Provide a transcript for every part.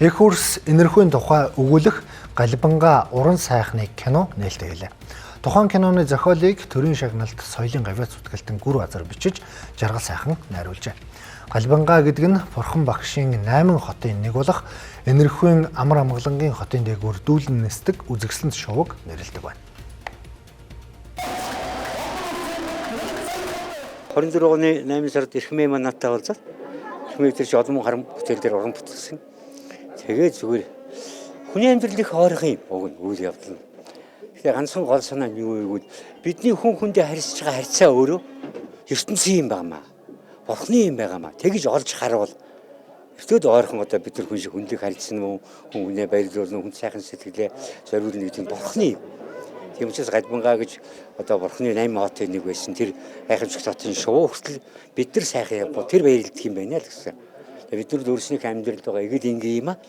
Эх хөрс энэрхүүн тухай өгүүлэх Галбангаа уран сайхны кино нээлттэй хэлээ. Тухайн киноны зохиолыг төрийн шагналт соёлын гавьяат зүтгэлтэн Гүр Азар бичиж Жаргал сайхан найруулжээ. Галбангаа гэдэг нь Бурхан багшийн 8 хотын нэг болох Энэрхүүн амар амгалангийн хотын дээгүүр дүүлэн нисдэг үзэсгэлэнт шувууг нэрлэдэг байна. 24 оны 8 сард Эрхмээ манаатай уулзаад Эрхмээ тэр чи олон харам бүтээл дээр уран бүтээлсэн. Тэгээд зүгээр хүний амьдрал их ойрхон юм уг нь үйл явдал нь. Тэгэхээр ганцхан гол санаа нь юу вэ гэвэл бидний хүн хүндээ харьцаж байгаа харьцаа өөрөө ертөнцийн юм байнамаа. Бурхны юм байгаамаа. Тэгж олж харуул ертөд ойрхон одоо бид нар хүн шиг хүнлэг харьцсан уу, хүн хүнээ баярлуулна, хүн сайхан сэтгэлээ зориулна гэдэг нь бурхны юм. Тийм учраас Галбангаа гэж одоо бурхны 8 хотын нэг байсан тэр гайхамшигт хотын шувуу хүртэл бид нар сайхан явбал тэр баярлдаг юм байна л гэсэн. Бид нар өөрснийх амьдралд байгаа эгэл ингийн юм а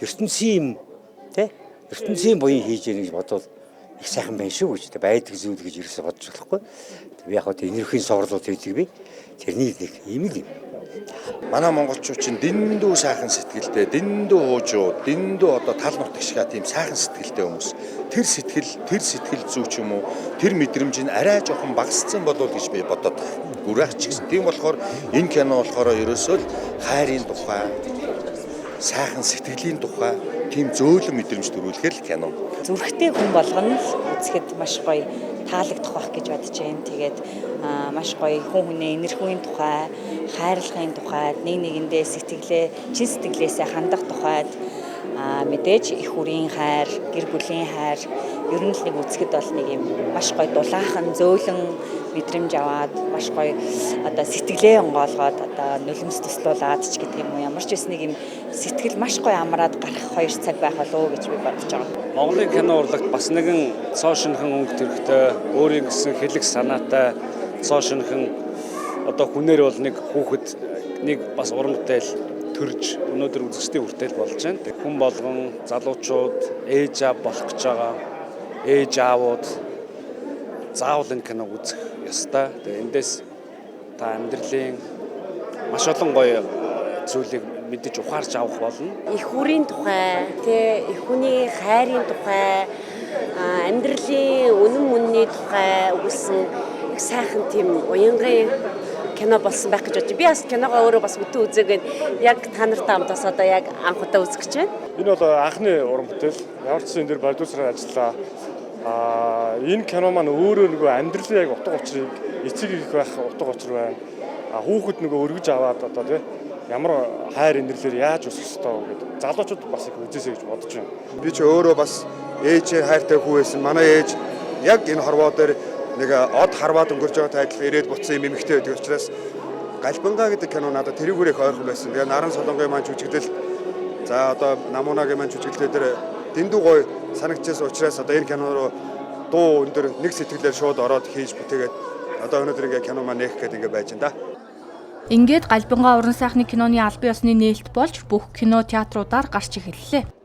ертөнцийн юм тэ ертөнцийн буян хийж яах гэж бодвол их сайхан байна шүү гэж байдаг зүйл гэж ерөөсө бодож болохгүй. Би яг хөө энерхийн суурлууд хийдэг би тэрний нэг юм л юм. Манай монголчууд чинь дэндүү сайхан сэтгэлтэй, дэндүү хуужуу, дэндүү одоо тал нутагшгаа тийм сайхан сэтгэлтэй хүмүүс. Тэр сэтгэл, тэр сэтгэл зүй ч юм уу, тэр мэдрэмж нь арай жоохон багассан болов гэж би бодоод байна. Гүрэх ч гэсэн. Тийм болохоор энэ кино болохоор ерөөсөө л хайрын тухай, сайхан сэтгэлийн тухай тийм зөөлөн мэдрэмж төрүүлэхээр л кино. Зүрхтэй хүн болгоно л үзэхэд маш гоё таалагдах байх гэж бодож байна. Тэгээд маш гоё хүн хүнээ энэрхүүний тухай, хайрлахын тухай, нэг нэгэндээ сэтгэлээ, чин сэтгэлээсээ хандах тухайд мэдээж эх хүрийн хайр, гэр бүлийн хайр ер нь л нэг үзэхэд бол нэг юм маш гоё дулаахан, зөөлөн мэдрэмж аваад маш гоё одоо сэтгэлээ онгоолгоод одоо нулимс туслуулад ч гэдэг юм уу ямар ч байсан нэг юм сэтгэл маш гоё амраад гарах 2 цаг байх болов уу гэж би бодож байгаа. Монголын кино урлагт бас нэгэн цоо шинхэн өнгө төрхтэй, өөрийн гэсэн хэлэг санаатай цоо шинхэн одоо хүнээр бол нэг хүүхэд нэг бас уран бүтээл төрж өнөөдөр үзэгчдийн хүртэл болж байна. Хүн болгон залуучууд ээж аав болох гэж байгаа ээж аавууд заавал энэ киног үзэх ёстой. Тэгээ эндээс та амьдралын маш олон гоё зүйлийг мэдэж ухаарч авах болно. Эх хүрийн тухай, тэ эх хүний хайрын тухай, амьдралын үнэн мөнний тухай өгүүлсэн их сайхан тийм уянгын кино болсон байх гэж бодож. Би бас киногоо өөрөө бас бүтэн үзээгүй. Яг та нартай хамт бас одоо яг анх удаа үзэх гэж байна. Энэ бол анхны уран бүтээл. Ямар ч зүйл энэ дээр продюсераар ажиллаа. Энэ кино маань өөрөө нөгөө амьдралын яг утга учирыг эцэг их байх утга учир байна. Хүүхэд нөгөө өргөж аваад одоо тий ямар хайр инэрлэр яаж өсөх ёстой вэ гэдэг залуучууд бас их үзээсэй гэж бодож байна. Би ч өөрөө бас ээжээ хайртай хүү байсан. Манай ээж яг энэ хорвоо дээр нэг од харваад өнгөрч байгаатай адилхан ирээд буцсан юм эмэгтэй байдаг учраас Галбангаа гэдэг кино надад тэрүүгээр их ойрхон байсан. Тэгээ Наран Солонгын маань жүжиглэл за одоо Намуунагийн маань жүжиглэл дээр дэндүү гоё санагдчихсан учраас одоо энэ кино руу дуу өндөр нэг сэтгэлээр шууд ороод хийж бүтээгээд одоо өнөөдөр ингээ кино маань нээх гээд ингээ байж байна да. Ингээд Галбангаа уран сайхны киноны албан ёсны нээлт болж бүх кино театруудаар гарч эхэллээ.